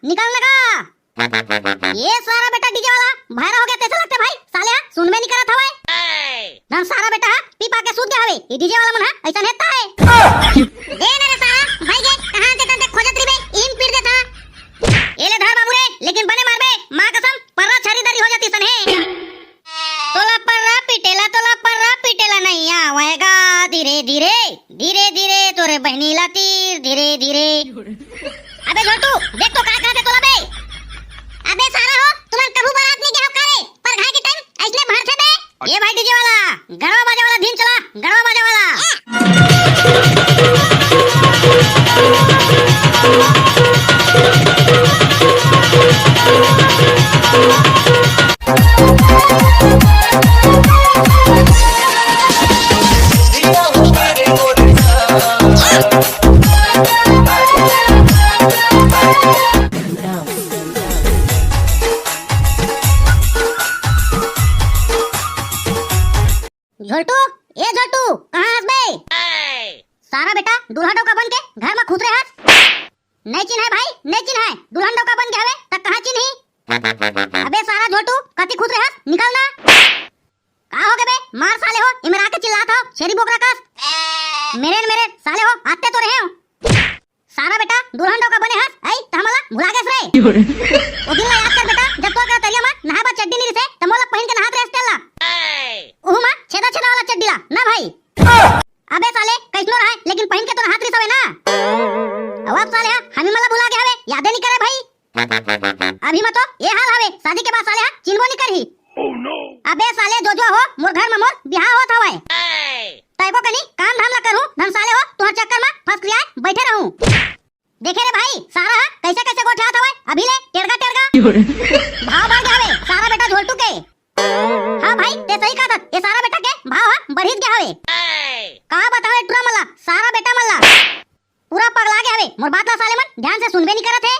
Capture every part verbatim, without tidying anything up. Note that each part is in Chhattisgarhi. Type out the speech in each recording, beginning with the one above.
निकल ना गा। ये सारा बेटा डीजे वाला भैरा हो गया, तैसे लगते भाई, साले हा सुनबे नहीं करत हवय। धन सारा बेटा हा पी पा के सूत गया हवे, ये डीजे वाला मन हा ऐसा नेता है। दे ना रे सारा, भाई के कहाँ से तंते खोजत रहिबे, इन पीट देता। ये ले धर बाबू रे, लेकिन बने मारबे, माँ कसम, पर्रा छरी दरी हो जाती सन है। तोला पर्रा पीटेला, तोला पर्रा पीटेला नहीं आवेगा। धीरे धीरे, धीरे धीरे तोरे बहनी ला तीर, धीरे धीरे। अबे झोटू, देख तो का कहा थे तोला बे। अबे सारा हो, तुमन कभू बारात नहीं गया हो का रे? पर घाय के टाइम ऐसने भर थे बे। ये भाई डीजे वाला, गड़वा बाजा वाला धीम चला, गड़वा बाजा वाला। झोलटू, ए झोलटू, कहाँ हस बे? सारा बेटा, दूल्हा डौका बन के घर में खुसरे हस। नहीं चिन्हे भाई, नहीं चिन्हे, दुल्हन डौका बन के हवे, त कहाँ चिन्ही? अबे सारा झोलटू, कति खुसरे हस, निकल ना। का हो गे बे? मार साले हो, इमरा के चिल्लात हो, छेरी बोकरा कस। मेरे न मेरे साले हो, आते तो रहे हो। सारा बेटा, दुल्हन डौका बने हस, आई, त हमला भुला गेस रे। ओ दिन ला याद कर बेटा, जब तोर करा तरिया मा नहाए बर चड्डी नहीं रिसे, त मोला पहिन के नहात रेहेस तेला। उहू मा छेदा छेदा वाला चड्डी ला, ना भाई। अबे साले, कैसनो रहे, लेकिन पहिन के तो नहात रिस हवे ना। अब, अब साले हा, हमी मला भुला गे हवे, यादे नहीं करे भाई। अभी मा तो ये हाल हवे, शादी के बाद साले हा चिन्हबो नहीं करही। अबे साले जोजुआ हो, मोर घर मा मोर बिहाव होत हवय। तैको कनी काम धाम ला करूं, धन साले हो, तुहर चक्कर मा फसलियाए बैठे रहूं। देखे रे भाई, सारा हा कैसे कैसे गोठियात हवय, अभी ले टेड़गा टेड़गा। भाव बढ़ गे हवे, सारा बेटा झोलटू के। हाँ भाई, ते सही कहत हस, ये सारा बेटा के भाव हा बढ़ित गे हवे। का बताओ ए टुरा मला, सारा बेटा मला। पूरा पगला गे हवे, मोर बात ला साले मन ध्यान से सुनबे नहीं करत हे।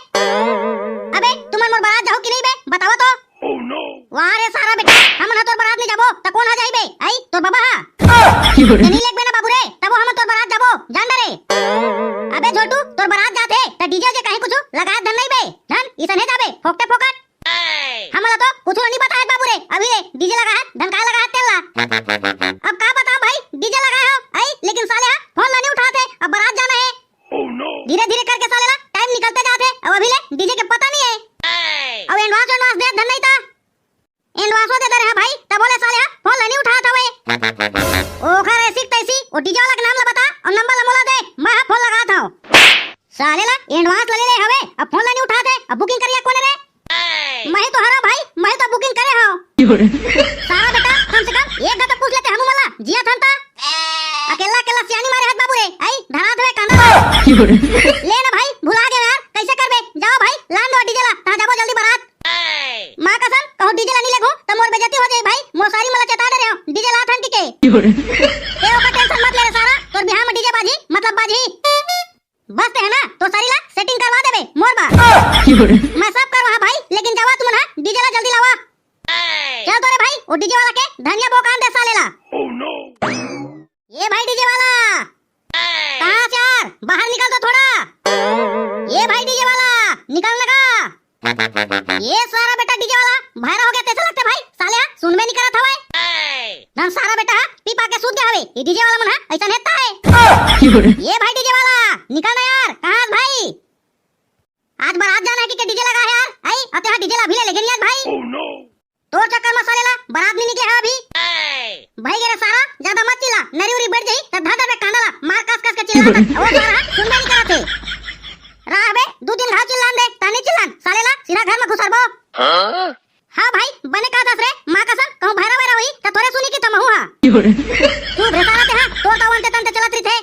अबे, तुमन मोर बारात जाहू कि नहीं बे, बतावा तो। वाह रे सारा बेटा, हमन ह तोर बारात नहीं जाबो, त कोन हा जाही बे? आई, तोर बाबा हा। ते नहीं लेगबे ना बाबू रे, तबो हमन तोर बारात जाबो, जान डरे। अबे झोलटू, तोर बारात जात हे, त डीजे जे कहीं कुछ लगाए धन नहीं बे, धन इसन हे जाबे, फोकटे फोकट। हमला तो कुछ नहीं बताए बाबू रे, अभी ले डीजे लगाए, धन काय लगाए तेला। अब का बताओ भाई, डीजे लगाए हो, आई, लेकिन साले हा फोन ला नहीं उठात हे, अब बारात जाना है। धीरे धीरे करके साले ला टाइम निकलते जात हे, अब अभी ले डीजे के पता नहीं है। अब एडवांस एडवांस दे धन नहीं था, एडवांसो दे दे रहे भाई, तब बोले साले हा फोन ला नहीं उठात हवे। ओखर ऐसी तैसी, ओ डीजे वाला के नाम ला बता और नंबर ला मोला दे, मैं हा फोन लगात हूँ। साले ला एडवांस ला ले ले हवे, अब फोन ला नहीं उठात हे, अब बुकिंग करिया कोने रे? मैं ही तो हरा भाई, मैं ही तो बुकिंग करे हूँ। सारा बेटा, कम से कम एक घंटा पूछ लेते हम मला, जिया थन ता। अकेला अकेला सियानी मारे हाथ बाबू रे, आई धरा धरे कांदा। ले ना भाई, भुला गए यार, कैसे करबे? जाओ भाई, लान दो डीजे ला, तहाँ जाबो जल्दी बारात। माँ कसम, कहूँ डीजे ला नहीं लेगो, त मोर बेइज्जती हो जाए भाई, मोर सारी मला चेता डरे हो, डीजे ला थन के। ते ओकर टेंशन मत ले रे सारा, तोर बिहाव में डीजे बाजी, मतलब बाजी। बस ते है ना, तो सारी ला सेटिंग करवा देबे, मोर बा। मैं सब करवा भाई, लेकिन जावा तुमन हा, डीजे ला जल्दी लावा। चल तो रे भाई, वो डीजे वाला के धनिया बोकान दे साले ला। ये भाई डीजे वाला, कहाँ से यार, बाहर निकल तो थोड़ा। ये भाई डीजे वाला, निकल ना का। ये सारा बेटा डीजे वाला भैरा हो गया, तैसे लगते भाई, साले हा सुनबे नहीं करत हवय। ना सारा बेटा हा पी पा के सूत गया हवे, ये डीजे वाला मन हा ऐसा नेता है। ये भाई डीजे वाला, निकल ना यार, कहाँ हस भाई? आज बारात जाना है कि के डीजे लगा है यार, आई, अते हा डीजे ला अभी ले लेगे नहीं आज भाई। तोर चक्कर में साले ला बारात नहीं निकले है अभी। भाई गे रे सारा, ज्यादा मत चिल्ला, नरी उरी बैठ जाही, त धर धर के कांदा ला मार कस कस के चिल्ला तक, वो सारा हा सुनबे नहीं करत है। रहा बे, दू दिन घाव चिल्लान दे, तानी चिल्लान, साले ला सीधा घर में घुसरबो। हाँ भाई, बने कहत हस रे, माँ कसम, कहूँ भैरा वैरा होही, त तोरे सुनी की तमहू हा। चुप रे सारा ते हा, तोर तो अंते तंते चलत रहिथे।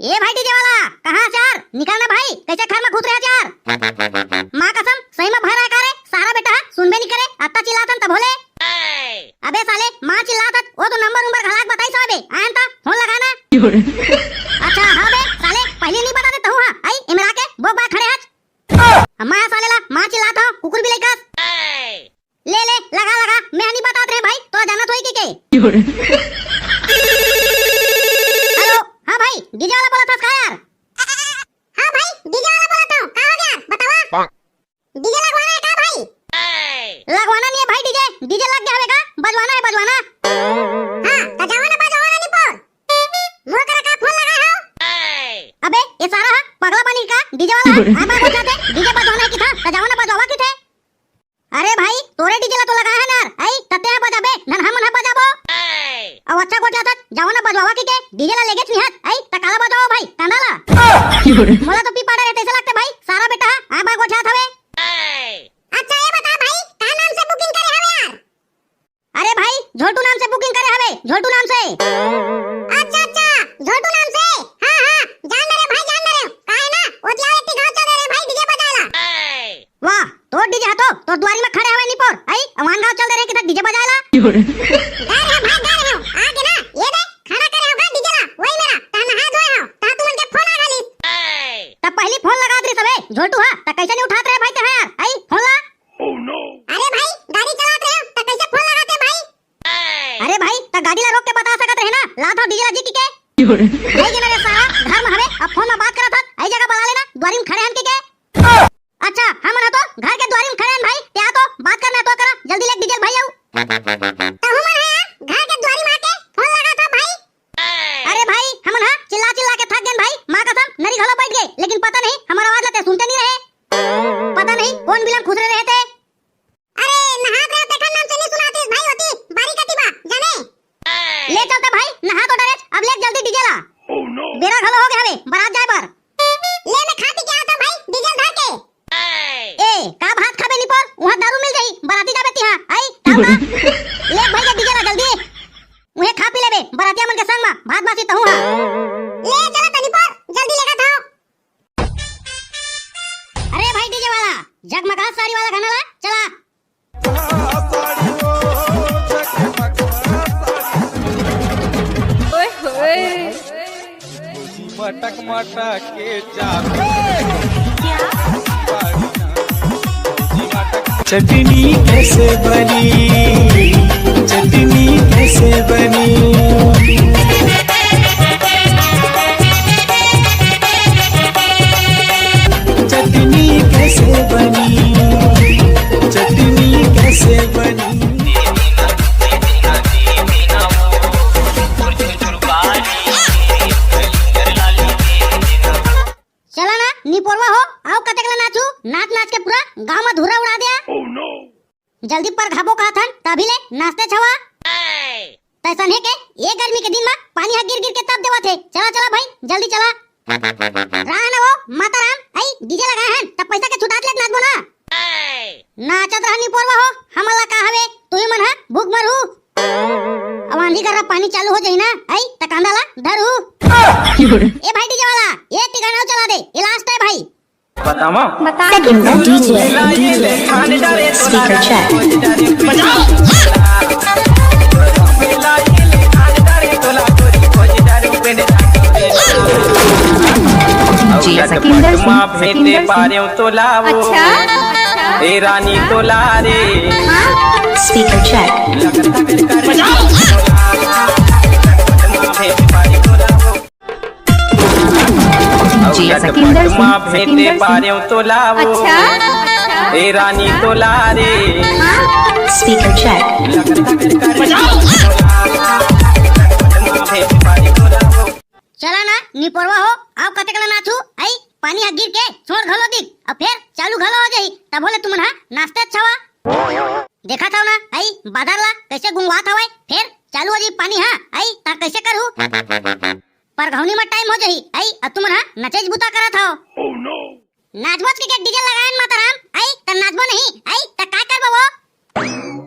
ए भाई डीजे वाला, कहाँ हस यार? निकल ना भाई, कैसे घर में घुस रहे हस यार? माँ कसम, सही में भैरा है का रे? सारा बेटा हा सुनबे नहीं करे, अत्ता चिल्लाथन तब होले। अबे साले, माँ चिल्लाथन, वो तो नंबर उम्बर घलाक बताई सब बे, आयन त फोन लगा ना। अच्छा हाँ बे साले, पहले नहीं बता देता हूँ हाँ, आई इमरा के बोक बाय खड़े हच। अम्मा हा साले ला माँ चिल्लात हो, कुकुर भी लइकस। ले ले, लगा लगा, मैं नहीं बतात रहे भाई, तोला जानत होई कि के। हेलो, हाँ भाई, डीजे वाला बोलत हस का यार? हाँ भाई, डीजे वाला बोलत हूँ, का हो गया? बतावा। डीजे लगवाना है का भाई? लगवाना नहीं है भाई डीजे, डीजे लग गया हवे का? बजवाना है, बजवाना। हाँ, त जावा ना बजवावा ना निपोर। मोर करा का फोन लगाए हो? अबे, ये सारा हा पगला बानी का? डीजे वाला हा? आप आगो चाहते, डीजे बजवाना है किथे? त जावा ना बजवावा किथे? अरे भाई, तोरे डीजे ला तो लगाए हन यार, आई, त तें हा बजाबे, नन हमन हा बजाबो। अउ अच्छा गोठियाथस, जावा ना बजवावा कहिके, डीजे ला लेगेच निहत, आई, त काला बजवावा भाई, कांदा ला। मोला तो पी पाड़ा रे, तइसे लगथे भाई, सारा बेटा हा, आय बाय गोठियात हवे। अच्छा, ये बता भाई, का नाम से booking करे हवे यार? अरे भाई, झोलटू नाम से booking करे हवे, झोलटू नाम से। अच्छा, अच्छा, झोलटू नाम से। हाँ, हाँ, जान दे रे भाई, जान दे रे। का है ना, ओतिया एक ठी गाँव चल दे रे भाई, डीजे बजाए ला। वाह, तोर डीजे हा तो तोर दुआरी में खड़े हवे निपोर। आई, अवान गाँव चल दे रे, किथे डीजे बजाए ला। गा रहे हो भाई, गा रहे हो। आके ना, ये दे, खड़ा करे हो गा डीजे ला, वही मेरा, ता नहा धोए हो, ता तुमन के फोन आ घालिस। तब पहली फोन लगा दे सबे, झोलटू हा, त कैसे नहीं उठात रहे भाई ते हा यार? आई, फोन ला। अरे भाई, गाड़ी चलात रहे हो, त कैसे फोन लगाते भाई? अरे भाई, त गाड़ी ला रोक के बता सकत रहे ना, लात हो डीजे ला जी कहिके। भाई के ना रे सारा, घर में हवे, अब फोन में बात करत हस, आई जगह बला लेना, दुआरी में खड़े हन कहिके। अच्छा, हमन ह तो घर के दुआरी में खड़े हन भाई, ते आ तो बात करना तो करा, जल्दी ले डीजे भाई आऊ। त हमन ह यार, घर के दुआरी में आके फोन लगा था भाई। अरे भाई, हमन ह चिल्ला चिल्ला के थक गेन भाई, माँ कसम, नरी घलो बैठ गए, लेकिन पता नहीं, हमर आवाज ला ते सुनते नहीं रहे। पता नहीं, कौन बिलम खुसरे रहे ते। अरे, नहात रहे तेखर नाम से नहीं सुनातिस भाई, होती बारी कति बा, जाने? ले चलते भाई, नहा तो डरेच, अब ले जल्दी डीजे ला। बेरा घलो हो गया हवे, बारात जाए बर। ले मैं खा पी के आता भाई, डीजे धर के। ए, का भात खाबे निपोर? उहाँ दारू मिल जाही, बाराती जाबे तिहाँ, आई, का बा? ले भाई जा डीजे ला जल्दी। उहे खा पी लेबे, बारातिया मन के संग मा, भात बासी तहूँ हा। ले चला तनी पर, जल्दी लेगा था। अरे भाई डीजे वाला, जगमगा साड़ी वाला गाना ला, चला। ओए होए। मटक मटक के चाप। चटनी कैसे बनी, चटनी कैसे बनी, चटनी कैसे बनी, चटनी कैसे बनी। चला ना निपोरवा हो, आव कतेक ला नाचू, नाच नाच के पूरा गांव में धुर्रा उड़ा दिया। जल्दी परघाबो कहत हन, तभी ले नाचते छवा। तैसन हे के, ये गर्मी के दिन में पानी ह गिर गिर के तप देवत हे। चला चला भाई, जल्दी चला। राह ना वो, माता राम, आई डीजे लगाए हन, तब पैसा के छुटात लेत नाचबो ना। नाचत रह निपोरवा हो, हमन ला का हवे, तुही मन ह भूख मरहू। अब आंधी गर्रा पानी चालू हो जाही ना, आई त कांदा ला धरहू। ए भाई डीजे वाला, ये ती गाना चला दे, ये लास्ट है भाई। बतावा। Second DJ, DJ, speaker check। DJ Sakinder Singh, Sakinder Singh। अच्छा। ए रानी तोला रे। Speaker check। DJ Sakinder Singh, Sakinder Singh। अच्छा। ए रानी तोला रे। Speaker check। चला ना निपोरवा हो, आव कतेक ला नाचू, आई पानी ह गिर के छोड़ घलो दिख, अब फेर चालू घलो हो जाही, तब होले तुमन ह नाचते छवा। देखत हव ना, आई बादर ला कैसे गुंगवात हवय, फेर चालू हो जाही पानी ह, आई त कैसे करहू? परघौनी म टाइम हो जाही, आई अब तुमन ह नचेच बुता करत हव। नाचबोच के डीजे लगायन माता राम, आई त नाचबो नहीं, आई त काय करबो वो?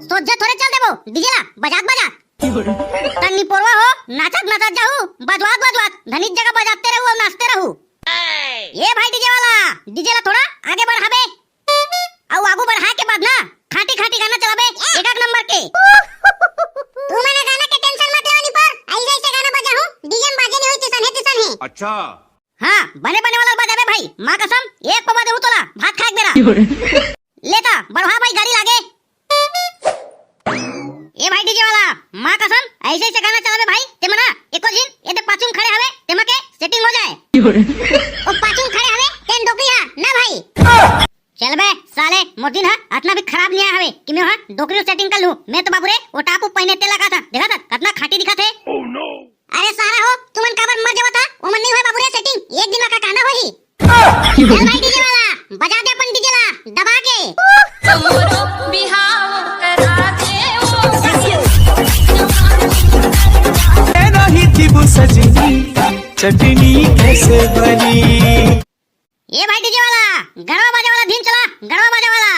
सोझे थोड़े चल देबो डीजे ला बजात बजात। त निपोरवा हो, नाचत नाचत जाहू, बजवात बजवात, धनिक जगह बजाते रहू अउ नाचते रहू। ए भाई डीजे वाला, डीजे ला थोड़ा आगे बढ़ाबे। अउ आगू बढ़ाए के बाद ना, खाटी खाटी गाना चलाबे, एक एक नंबर के। तू मन गाना के tension मत लेवा निपोर, ऐसे ऐसे गाना बजाहू, डीजे में बाजे नहीं होई, तिसन हे, तिसन हे। अच्छा। हाँ, बने बने वाला बजाबे भाई, माँ कसम, एक पवा देहू तोला, भात खाए के बेरा। ले ता, बढ़वा भाई गाड़ी लागे। ए भाई डीजे वाला, माँ कसम, ऐसे ऐसे गाना चलाबे भाई, ते मना, एको दिन, ये ते पाछू में खड़े हवे, ते मा के setting हो जाए। ओ पाछू में खड़े हवे, तेन डोकरी हा, ना भाई। चल बे साले, मोर दिन ह अतना भी खराब नइ आय हवे कि मैं ह डोकरी setting कर लूं। मैं तो बाबू रे, वो top up पहिने तेला कहाथंव, देखथस कतना खांटी दिखत हे। अरे सारा हो, तुमन काबर मर जावत हा? ओमन नइ होय बाबू रे setting, एक दिन मा का कहना होही। चल भाई DJ वाला, बजा दे अपन DJ ला दबा के। हमरो बिहाव करा दे ओ ए रही थी वो सजनी, चटनी कैसे बनी। ए भाई DJ वाला, गड़वा बाजा वाला धीन चला, गड़वा बाजा वाला।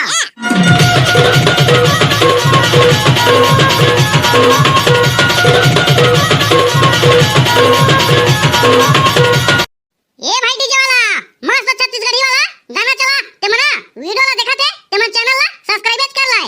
ए भाई DJ वाला, मस्त छत्तीसगढ़ी वाला गाना चला। ते मन video ला देखत हे, ते मन channel ला subscribe कर लाए।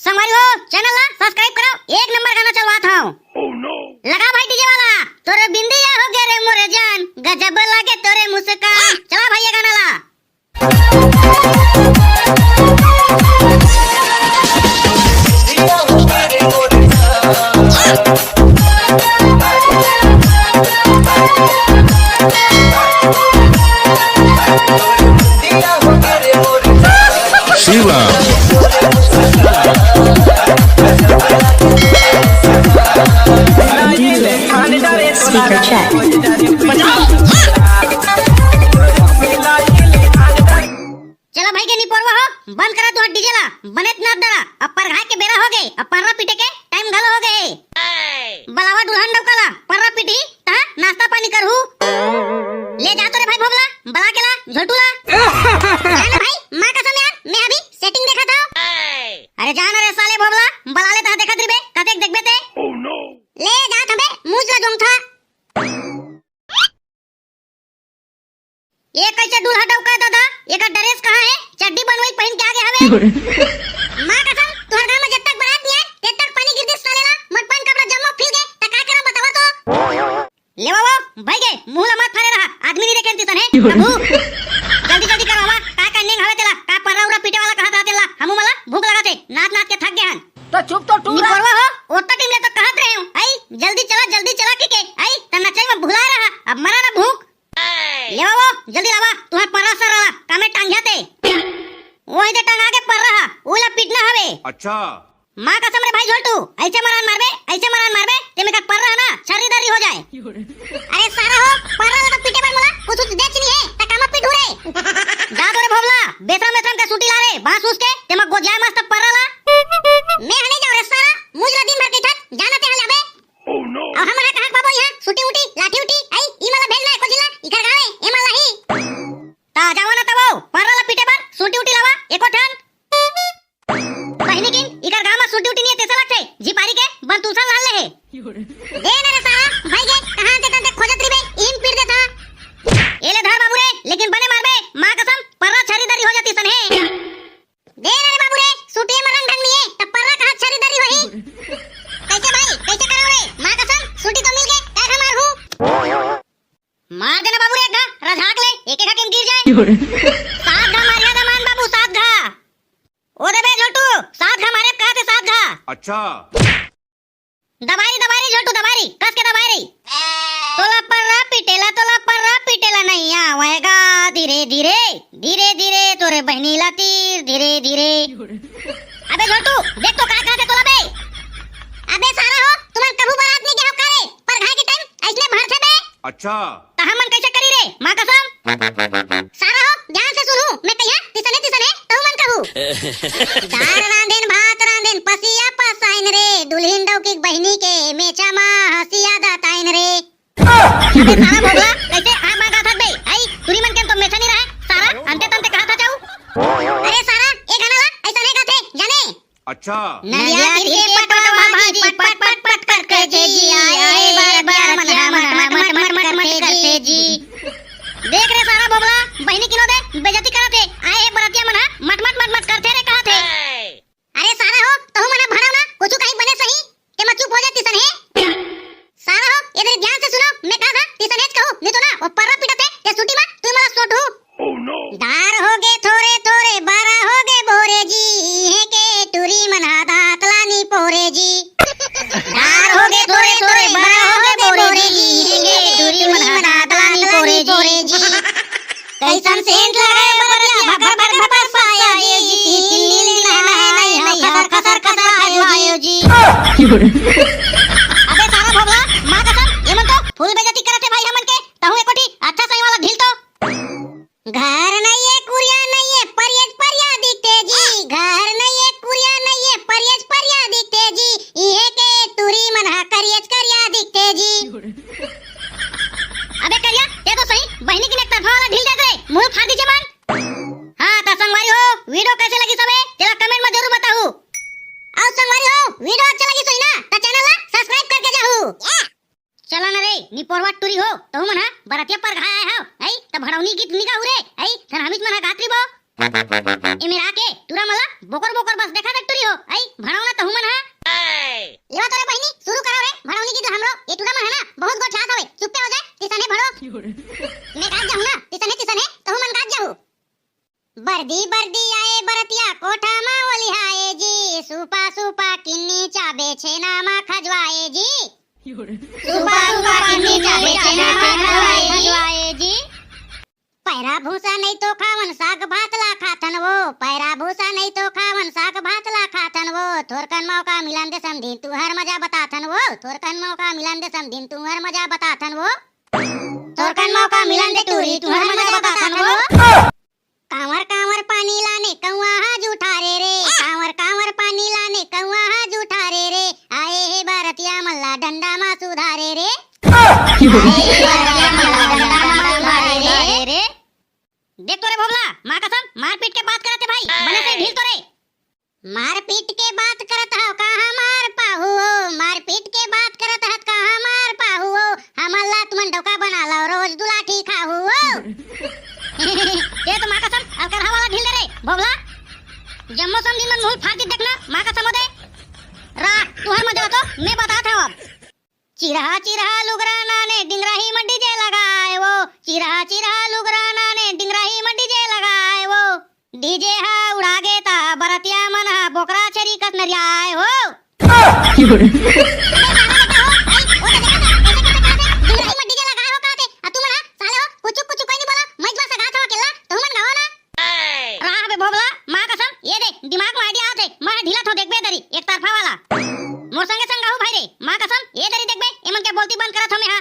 संगवारी हो, channel ला subscribe करो, एक नंबर गाना चलवात हंव। लगा भाई DJ वाला, तोरे बिंदिया हो गे रे मोरे जान, गजब लागे तोरे मुस्कान। चला भाई ये गाना ला। शिवा। Speaker check. चला भाई के निपोरवा हो, बंद करा तुंहर DJ ला, बनेच नाच डरा। अब परघाय के बेरा हो गे, अब पर्रा पीटे के time घलो हो गे। बलावा दुल्हन डौका ला, पर्रा पीटही, तहां नाश्ता पानी करहू। ले जा तो रे भाई भोभला, बला के ला, झोलटू ला। जा ना भाई, माँ कसम यार, मैं अभी setting देखत हंव। अरे जा ना रे साले भोभला, बला ले तहां देखत रहिबे, कतेक देखबे ते। ले जा थबे, मूछ ला जोंगथा। ए कइसे दूल्हा डौका दादा, एकर dress कहाँ हे? चड्डी बनवाई पहिन के आगे हवे। माँ कसम, तुंहर घर में जब तक बरात नइ आय, तब तक पानी गिर दिस साले ला, मोर पैंट कपड़ा जम्मो फील गे, त का करंव बतावा तो? ले वा वो, भई गे, मुंह ला मत फारे रहा, आदमी नइ देखे तिसन हे, प्रभु। जल्दी जल्दी करवावा, का का नेंग हवे तेला, का पर्रा उर्रा पीटे वाला कहात रहा तेला, हमू मन ला भूख लागत हे, नाच नाच के थक गे हन। तो चुप तो टूरा। निपोरवा हो, ओतका time ले तो कहत रहेंव, आई, जल्दी चला, जल्दी चला कहिके, आई, त नचई में भुलाए रहा, अब मरा ना भूख। ले वा वो, जल्दी लावा, तुंहर पर्रा सर्रा ला, कामे टांगिया ते। ओही दे टंगा के पर्रा हा, उही ला पीटना हवे। अच्छा। माँ कसम रे भाई झोलटू, अइसे मरान मारबे, अइसे मरान मारबे, तेमें कर पर्रा हा ना, छर्री दर्री हो जाय। अरे सारा हो, पर्रा ला तो पीटे बर मोला कुछ कुछ देच नइ हे, त कामा पीटहूं रे। जा तो रे भोभला, बेसरम बेसरम के सूटी ला रे, बांस उस के, तेमा गोजियाय मस्त पर्रा ला। मैं ह नइ जांव रे सारा, मूछ ला दिन भर कहिथस, जा ना तेहा जाबे। अब हमन ह कहाँ पाबो इहाँ सूटी उटी, लाठी उटी, आई, ई मन ला भेजना हे कोचिला, इकर गाँव हे, ए मन ला ही। त जावा ना तब, पर्रा ला पीटे बर सूटी उटी लावा, एको ठन। बहिनी किन, इकर गाँव म सूटी उटी नइ हे, तइसे लागथे, झिपारी के बंतूसन लान ले हे। दे ना रे सारा, भई गे, कहाँ ते तंते खोजत रहिबे, इहिन पीट देथा। ए ले धर बाबू रे, लेकिन बने मारबे, माँ कसम, पर्रा छर्री दर्री हो जातिस सन हे। दे ना रे बाबू रे, सूटी म रंग ढंग नइ हे, त पर्रा कहाँ छर्री दर्री होही? कइसे भाई, कइसे करंव रे? माँ कसम, सूटी तो मिल गे, काय मारहूं? मार देना बाबू रे एक घा, रझाक ले, एक एक घा के गिर जाय। सात घा मारिया दमान बाबू, सात घा। ओ दे बे झोलटू, सात घा मारे कहाथे, सात घा। अच्छा। दबारी, दबारी, झोलटू, दबारी, कस के दबारी। तोला पर्रा पीटेला, तोला पर्रा पीटेला नइ आवय गा, धीरे, धीरे, धीरे, धीरे, तोरे बहिनी ला तीर, धीरे, धीरे। अबे झोलटू, देख तो का कहाथे तोला बे। अबे सारा हो, तुमन कभू बरात नइ गे हव का रे? परघाय के time अइसने भड़थे बे। अच्छा। त हमन कइसे करी रे, माँ कसम? सारा हो, ध्यान से सुनहू, मैं कहिया, तिसने तिसने, तहू मन कहू। दार रांधेन, भात रांधेन, पसिया पसाइन रे, दुल्हिन डौकी के बहिनी के, मेचा मा हंसिया दताइन रे। अबे सारा भोभला, कइसे आँख माँ गाथत बे? आई, तुरी मन के तो मेचा नइ रहय, सारा, अंते तंते कहाथा चाऊ। अरे सारा, ए गाना ला, अइसने गाथे, जाने? अच्छा। नदिया तीर के पटवा भाजी पट पट पट पट करथे जी, आए बरतिया मन ह मट मट मट मट करथे जी। देख रे सारा भोभला, बहिनी किनो दे बेइज्जती करत हे, आए हे बरतिया मन ह मट मट मट मट करथे रे कहत हे। अरे सारा हो, तहू मन ह भड़व ना, कुछु कहीं बने सही, तेमा चुप हो जातिस सन हे। सारा हो, ए दरी ध्यान से सुनो, मैं कहाथा, तिसनेच कहू, नइ तो ना, ओ पर्रा पीटथे, ते सूटी मा, तुमन ला सोटहूं। दार हो गे थोरे थोरे, बरा हो गे भोरे जी, सेंट लगाए बरतिया भकर भकर भकर पायो जी, तिल तिल तिल नहाए नहाए हो, खसर खसर खसर खजवायो जी। अबे सारा भोभला, माँ कसम, ये मन तो फुल बेइज्जती करत हे भाई हमन के। तहूँ एकोठी अच्छा सही वाला ढील तो। घर नइये कुरिया नइये परियज परिया दिखते जी, घर नइये कुरिया नइये परियज परिया दिखते जी, इहे के टूरी मन हा करियज करिया दिखते जी। अबे करिया, ते तो सही बहिनी के नेक तरफा वाला ढील देत रे, मुंह फाड़ दीजिए मन। हाँ, त संगवारी हो, video कैसे लगिस हवे, तेला comment में जरूर बताहू। अउ संगवारी हो, video अच्छा लगिस होही ना, त channel ला subscribe करके जाहू। चला ना रे, निपोरवा टूरी हो, तहू मन हा बरतिया परघाय आए हव, हई, त भड़ौनी गीत नी गाहू रे, हई, थन हमीच मन हा गात रिबो। ए मेरा के, टूरा मन ला बोकर बोकर बस देखा दे टूरी हो, हई, भड़ौना तहू मन हा। एवा तो रे बहिनी, शुरू करो रे, भड़ौनी गीत हमरो, ए टूरा मन हा ना, बहुत गोठियात हवे, चुप्पे हो जाए, तिसने भड़ो। मैं गात जाहूँ ना, तिसने तिसने, तहू मन गात जाहू। बरदी बरदी आए बरतिया कोठा मा ओलिहाए जी, सूपा सूपा किन्नी चाबे छेना मा खजवाए जी। सूपा सूपा किन्नी चाबे छेना मा खजवाए जी। पैरा भूसा नहीं तो खावन साग भात ला खाथन वो, पैरा भूसा नहीं तो खावन साग भात ला खाथन वो, थोरकन मौका मिलन दे समधिन तुहर मजा बताथन वो, थोरकन मौका मिलन दे समधिन तुहर मजा बताथन वो, थोरकन मौका मिलन दे टूरी तुहर मजा बताथन वो। कांवर कांवर पानी लाने कौआ हा जूठारे रे, कांवर कांवर पानी लाने कौआ हा जूठारे रे, आए हे बरतिया मन ला डंडा मा सुधारे रे। आए हे बरतिया मन ला डंडा मा सुधारे रे। देख तो रे भोभला, माँ कसम, मारपीट के बात करत हे भाई, बने से ढील तो रे। मारपीट के बात करत हव, कहाँ मार पाहू हो? मारपीट के बात करत हव, कहाँ मार पाहू हो? हमन ला तुमन डौका बना लव, रोज दुलाठी खाहू हो। ये तो माँ कसम, अलकरहा वाला ढील दे रे, भोभला। जम्मो समधी मन मुंह फाड़ के देखना, माँ कसम हो दे। रा, तुहर मजा तो मैं बतात हव अब। चिरहा चिरहा लुगरा नाने डिंगराही म डीजे लगाए वो, चिरहा चिरहा लुगरा नाने डिंगराही म डीजे लगाए वो। डीजे हा उड़ागे ता बरतिया मन हा बोकरा छेरी कस नरियाए हो। डिंगराही म डीजे लगाए हो कहते, आ तुमन हा साले हो, कुछु कुछु कोई नहीं बोला, मैं बस गात हव अकेला, तुमन गाओ ना। रहा बे भोभला, माँ कसम, ये दे, दिमाग में idea आथे, मैं ढीला थो देखबे दरी, एक तरफा वाला। मोर संगे संग रहू भाई रे, माँ कसम, ये दरी देखबे, एमन के बोलती बंद करत हमें हा।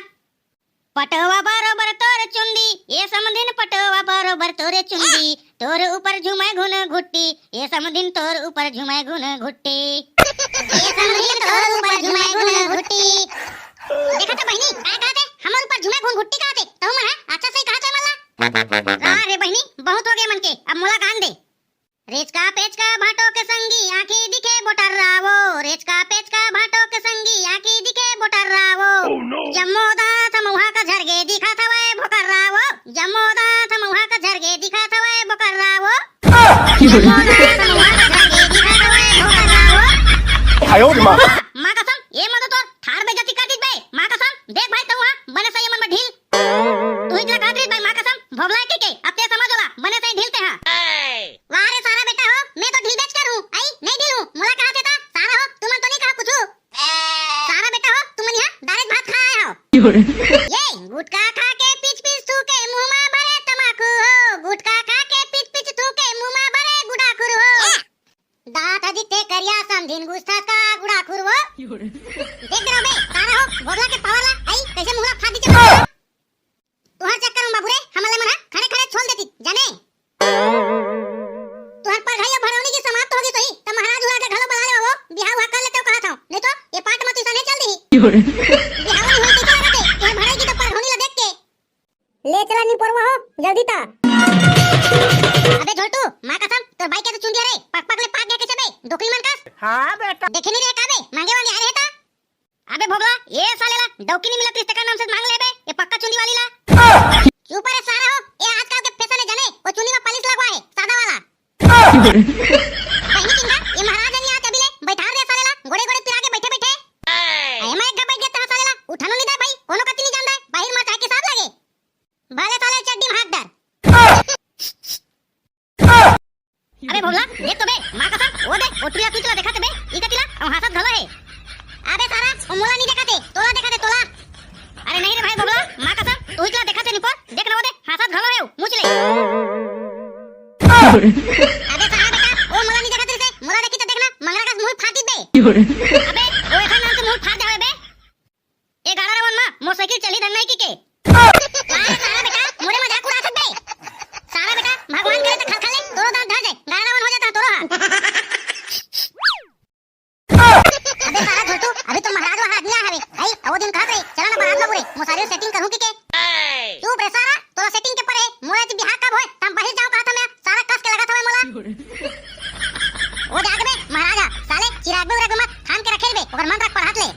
पटवा बरोबर तोर चुंदी, ये समधिन पटवा बरोबर तोरे चुंदी, तोर ऊपर झूमे घुन घुट्टी, ये समधिन तोर ऊपर झूमे घुन घुट्टी। ये समधिन तोर ऊपर झूमे घुन घुट्टी। देखा तो बहिनी, काय कहते? हमर ऊपर झूमे घुन घुट्टी कहते, तहू मन हा अच्छा सही कहते मन ला। वाह रे बहिनी, बहुत हो गए मन के, अब मोला गान दे। रेचका पेचका भाटो के संगी आँखी दिखे बोटर रावो, रेचका पेचका भाटो के संगी आँखी दिखे बोटर रावो। Oh no! जम्मो दांत मउहा का झरगे दिखत हवय भोकर रावो, जम्मो दांत मउहा का झरगे दिखत हवय भोकर रावो। जम्मो दांत मउहा का झरगे दिखत हवय भोकर रावो। आयो रे माँ। माँ कसम, ये मत तो थार बेइज्जती कर दीस बे, माँ कसम, देख भाई तहूँ हा, बने सही मन में ढील। तुही ला कहत रहिस भाई माँ कसम, भोभला के के, अब ते समझ ओला, बने सही ढील ते हा। वाह रे सारा बेटा हो, मैं तो ढील बेच कर हूँ, आई, नहीं ढील हूँ, मोला कहा थे ता, सारा हो, तुमन तो नहीं कहा कुछु। सारा बेटा हो, तुमन यहाँ direct भात खा आए हो। ये गुटखा खा के पिच पिच थूके मुँह मा भरे तमाकू हो, गुटखा खा के पिच पिच थूके मुँह मा भरे गुडाखुर हो। दांत दिखते करिया समधिन गुस्था का गुडाखुर वो। देख रहो बे, सारा हो, भोभला के power ला, आई, कैसे मुँह ला फाड़ दीजिए। तुहर चक्कर में बाबू रे, हमन ला मन हा खड़े खड़े छोल देती, जाने? तुहर परघाई अउ भड़ौनी की समाप्त होगी सही, त महाराज उहाँ के घलो बला ले बाबू, बिहाव उहाँ कर लेते हो कहा था, नहीं तो ये पाट मत ऐसा नहीं चल दी। बिहाव नहीं होई, कैसे लगते? तुहर भड़ाई की तो परघौनी ला देख के। ले चला निपोरवा हो, जल्दी ता। अबे झोलटू, माँ कसम, तोर बाई के तो चुंदिया रे, पक पक ले पाक गया कैसे बे, डोकरी मन कस। हाँ बेटा। देखे नहीं रहे का बे, मांगे वांगे आ रहे ता। अबे भोभला, ये साले ला डौकी नहीं मिलत रिश्ते का नाम से मांग ले बे, ये पक्का चुंदी वाली ला। चुप रे सारा हो, ये आजकल के fashion है जाने, वो चुंदी में polish लगवा है, सादा वाला। बहिनी किंगा, ये महाराज नहीं आ चाबी ले, बैठार दे साले ला, गोड़े गोड़े पिरा के बैठे बैठे। अरे मैं एक बैठ गया था साले ला, उठानो नहीं दे भाई, कोनो कति नहीं जानता है, बाहिर मार चाहे के साथ लगे। भले साले चड्डी में हाथ डाल। अबे भोभला, देख तो बे, माँ कसम, वो देख, वो टुरिया तुचला देखा थे बे, ई कतिला, और हासत घलो है। अबे सारा, वो मोला नहीं देखा थे, तोला देखा थे, तोला। अरे नहीं रे भाई भोभला, माँ कसम, तू इचला देखा थे निपोर, देख ना वो दे, हासत घलो है, मुँह ले। अबे सारा बेटा, ओ मोला नहीं देखत रहिसे, मोला देखी त देखना, मंगरा कस मुंह फाड़ दीबे। अबे, ओ एखर नाम से मुंह फाड़ देवे बे। ए गाड़ा रवन मा मोटरसाइकिल चली धन नहीं की के? अरे सारा बेटा, मोरे मजाक उड़ाथस बे। सारा बेटा, भगवान करे त खलखल ले तोरो दांत धर जाए, गाड़ा रवन हो जाता तोरो हा। अबे सारा झोलटू, अभी तो महाराज वहां आदमी आ हवे। आई, वो दिन कहत रहे, चला ना बारात ला बुरे, मोसारी setting करूं की के? चुप रे सारा, तोला setting के परे, मोला जी बिहार कब होए, तम बाहिर जाओ कहत हमें, सारा कस के लगत हवे मोला। ओ जाग बे महाराजा, साले चिराग बे उराग बे मत, थाम के रखे बे, ओकर मंत्र पढ़त ले।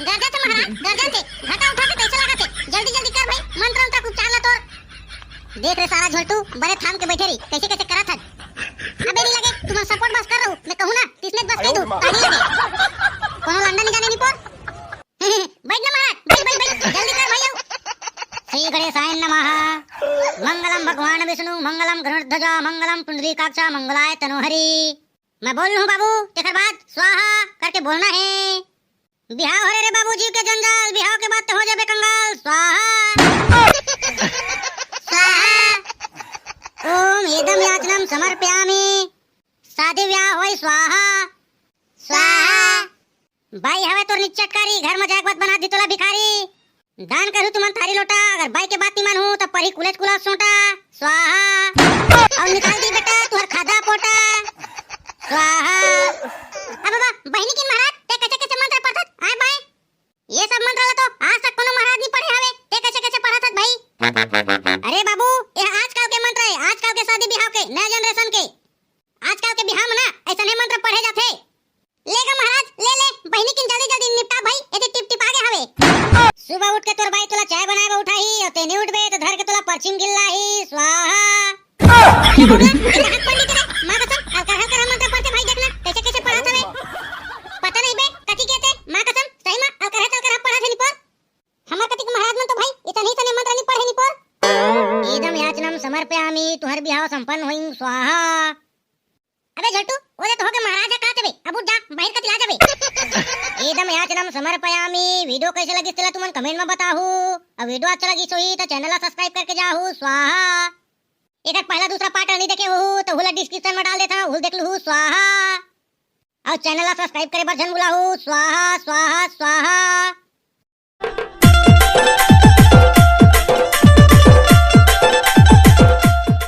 गर्जन से महाराज, गर्जन से, घटा उठा के कैसे लागत है? जल्दी जल्दी कर भाई, मंत्र उंत्र उपचार ला तोर। देख रे सारा झोलटू, बने थाम के बैठे रही, कैसे कैसे करत हन। अबे नहीं लगे, तुमन support बस कर रहू, मैं कहूँ ना, तिसने बस कह दू, ताली लगे। कोनो लंडा नहीं जाने नहीं पोर। बैठ ना महाराज, बैठ, बैठ, बैठ, जल्दी कर भाई, आओ। श्री गणेशाय नमः। मंगलम भगवान विष्णु, मंगलम गरुड़ध्वजा, मंगलम पुंडरीकाक्षा, मंगलाय तनोहरी। मैं बोल लूँ बाबू, तेकर बाद स्वाहा करके बोलना है। बिहाव हरे रे बाबू, जीव के जंजाल, बिहाव के बाद तो हो जाबे कंगाल। स्वाहा। स्वाहा। ओम इदम याचनम समर्पयामि। शादी ब्याह होई स्वाहा। स्वाहा। बाई हवे तोर निच्चटकारी, घर में जाए के बाद बना दी तोला भिखारी। दान करहू तुमन थारी लोटा, अगर बाई के बात नहीं मानहू, तब परही कुलेच कुला सोटा। स्वाहा। और निकाल दी बेटा, तुहर खादा पोटा। स्वाहा। अब बाबा, बहिनी की महाराज, ते कैसे कैसे मंत्र पढ़त? आए बाई। ये सब मंत्र ला तो आज तक कोनो महाराज नहीं पढ़े हवे, ते कैसे कैसे पढ़त हस भाई? अरे बाबू, ये आजकल के मंत्र है, आजकल के शादी बिहाव के, नया generation के। आजकल के बिहाव में ना ऐसने मंत्र पढ़े जाथे। ले गा महाराज, ले ले, बहिनी किन जल्दी जल्दी निपटा भाई, एदे टिप टिप आगे हवे। सुबह उठ के तोर बाई तोला चाय बनाए बर उठाही, और ते नहीं उठबे तो धर के तोला परछिम गिल्लाही, स्वाहा। ये कहाँ पढ़ ली तेरे? माँ कसम, अलकर हलकर मंत्र पढ़ते भाई, देखना कैसे कैसे पढ़त हवे। पता नहीं बे, कथी कहते, माँ कसम, सही में अलकर हलकर पढ़त है निपोर। हमर कतिक महाराज मन तो भाई इतने सने मंत्र नहीं पढ़े निपोर। इदम याचनम समर्पयामि, तुहर बिहाव संपन्न होइंग स्वाहा। अबे झोलटू, ओ दे तो होगे महाराज ह, का चबे? अब उठ जा, बाहिर कति ला जाबे। इदम याचनम समर्पयामि। Video कैसे लगिस तेला तुमन comment में बताहू। अब video अच्छा लगिस होही त channel ला subscribe करके जाहू। स्वाहा। एकर पहला दूसरा part नहीं देखे होहू त उहू ला description में डाल देथन, उहू देख लूहू। स्वाहा। और channel ला subscribe करे बर झन भुलाहू। स्वाहा, स्वाहा, स्वाहा।